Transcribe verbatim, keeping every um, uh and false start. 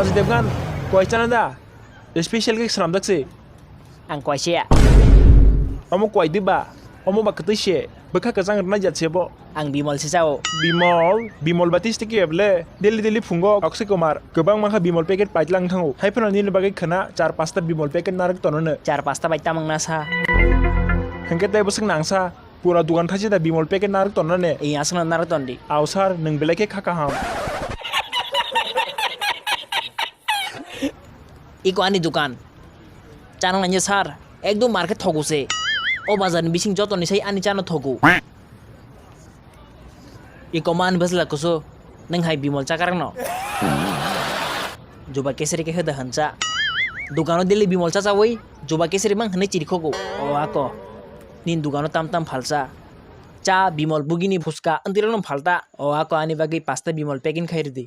Ajay Devgan, kwai chana da? Special khe swnamjak se. Ang kwai se ya. Omo kwai di ba? Omo ba kwtwi se. Bwkha kwchang rwnai jat se bo. Ang Bimol se chao. Bimol? Bimol ba tiste ki eble? Daily daily phungo Akshay Kumar. Kwbang mankha Bimol packet paitlang thango. Hai phano nini bagwi khwna char pasta Bimol packet narwk tono no. Char pasta bai tamang na sa. Hwnkhe tei bwswk nang sa? Pura dukan thaisa da Bimol packet narwk tonna ne? Ei, aswkno narwk ton di. Aw sir, nwng belai khe kha kaham. Iko ani dukan. Chana nangya sir, ekdom market thogo se. O bazar ni bising joto ni sai ani chano thogo. Iko ma ani bwsla kusu, nwng hai Bimol chakrak no. Juba keseri khe hoda hancha. Dukano daily Bimol chachawi, juba keseri mang hwnwi chirikhogo. O ako. Nini dukano tam tam phalsa. Cha, Bimol, bugini phuska, antirokno phalta. O ako ani bagwi pasta Bimol packing khai rwdi.